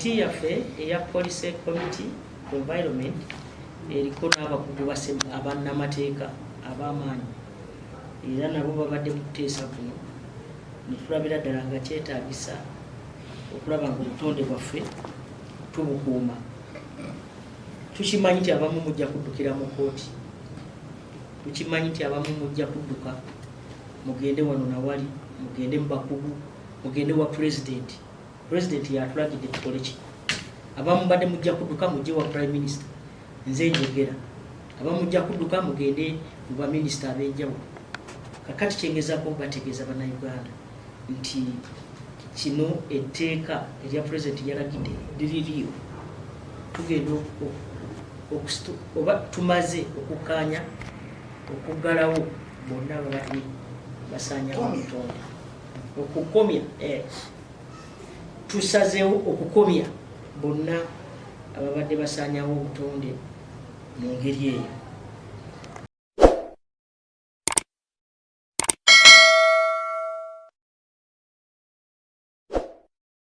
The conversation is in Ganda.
Komiti yaffe eya Policy Committee ku Environment eriko n'abakugu abannamateeka ab'amaanyi, era nabo babadde mu kuteesa kuno ne tulabira ddala nga kyetaagisa okulaba nga obutonde bwaffe tubukuuma. Tukimanyi nti abamu mujja kuddukira mu kkooti, tukimanyi nti abamu mujja kudduka mugende wano nawali, mugende mu bakugu, mugende wa pulezidenti. Pulezidenti yatulagidde tukole ki. Abamu badde mujja kudduka mujje wa prime minister, nze njogera. Abamu mujja kudduka mugende mu baminisita ab'enjawulo. Kakati kyengezaako bategeeza Bannayuganda nti kino etteeka erya pulezidenti yalagidde liririyo, tugenda oba tumaze okukkaanya okuggalawo bonna babadde basaanyawo obutonde, okukomya tusazeewo okukomya bonna ababadde basaanyawo obutonde mu ngeri eyo.